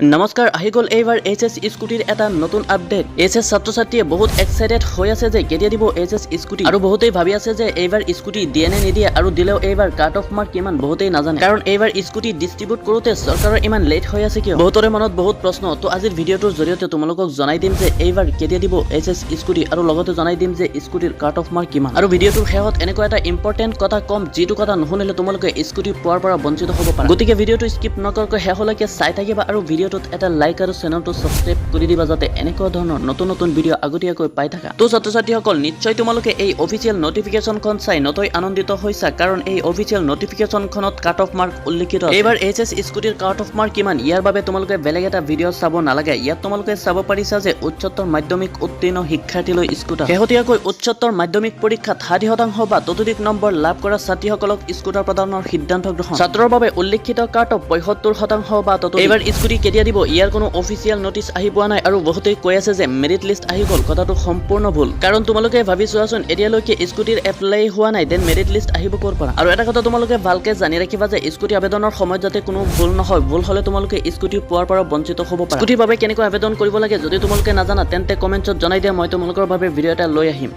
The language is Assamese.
নমস্কাৰ, আহি গ'ল এইবাৰ এইচ এছ স্কুটিৰ এটা নতুন আপডেট। এইচ এছ ছাত্ৰ ছাত্ৰীয়ে বহুত এক্সাইটেড হৈ আছে যে কেতিয়া দিব এইচ এছ স্কুটি। আৰু বহুতেই ভাবি আছে যে এইবাৰ স্কুটি দিয়ে নে নিদিয়ে আৰু দিলেও এইবাৰ কাট অফ মাৰ্ক কিমান, বহুতেই নাজানে। কাৰণ এইবাৰ স্কুটি ডিষ্ট্ৰিবিউট কৰোঁতে চৰকাৰৰ ইমান লেট হৈ আছে কিয়? বহুতৰে মনত বহুত প্ৰশ্ন। তো আজিৰ ভিডিঅ'টোৰ জৰিয়তে তোমালোকক জনাই দিম যে এইবাৰ কেতিয়া দিব এইচ এছ স্কুটি আৰু লগতে জনাই দিম যে স্কুটিৰ কাট অফ মাৰ্ক কিমান। আৰু ভিডিঅ'টোৰ শেষত এনেকুৱা এটা ইম্পৰ্টেণ্ট কথা ক'ম, যিটো কথা নুশুনিলে তোমালোকে স্কুটি পোৱাৰ পৰা বঞ্চিত হ'ব পাৰা। গতিকে ভিডিঅ'টো স্কিপ নকৰাকৈ শেষলৈকে চাই থাকিবা আৰু ভিডিঅ'টোত এটা লাইক আৰু চেনেলটো ছাবস্ক্ৰাইব কৰি দিবা, যাতে এনেকুৱা ধৰণৰ নতুন নতুন ভিডিঅ' আগতীয়াকৈ পাই থাকা। তো ছাত্ৰ ছাত্ৰীসকল, নিশ্চয় তোমালোকে এই অফিচিয়েল নটিফিকেশ্যনখন চাই নতৈ আনন্দিত হৈছা, কাৰণ এই অফিচিয়েল নটিফিকেশ্যনখনত কাট অফ মাৰ্ক উল্লেখিত আছে। এইবাৰ এইচ এছ স্কুটিৰ কাট অফ মাৰ্ক কিমান, ইয়াৰ বাবে তোমালোকে বেলেগ এটা ভিডিঅ' চাব নালাগে। ইয়াত তোমালোকে চাব পাৰিছা যে উচ্চতৰ মাধ্যমিক উত্তীৰ্ণ শিক্ষাৰ্থীলৈ স্কুটাৰ। শেহতীয়াকৈ উচ্চতৰ মাধ্যমিক পৰীক্ষাত 60% বা ততোধিক নম্বৰ লাভ কৰা ছাত্ৰীসকলক স্কুটাৰ প্ৰদানৰ সিদ্ধান্ত গ্ৰহণ। ছাত্ৰৰ বাবে উল্লেখিত কাট অফ 75% বা ততোধিক। এইবাৰ স্কুটি কেতিয়া দিব, ইয়াৰ কোনো অফিচিয়েল নটিচ আহি পোৱা নাই। আৰু বহুতেই কৈ আছে যে মেৰিট লিষ্ট আহি গ'ল। কথাটো সম্পূৰ্ণ ভুল, কাৰণ তোমালোকে ভাবি চোৱাচোন, এতিয়ালৈকে স্কুটিৰ এপ্লাই হোৱা নাই, then merit list আহিব ক'ৰ পৰা? আৰু এটা কথা তোমালোকে ভালকে জানি ৰাখিবা যে স্কুটি আবেদনৰ সময়ত যাতে কোনো ভুল নহয়। ভুল হ'লে তোমালোকে স্কুটি পোৱাৰ পৰা বঞ্চিত হ'ব পাৰা। স্কুটিৰ বাবে কেনেকৈ আবেদন কৰিব লাগে যদি তোমালোকে নাজানা, তেন্তে কমেণ্টছত জনাই দিয়া, মই তোমালোকৰ বাবে ভিডিঅ' এটা লৈ আহিম।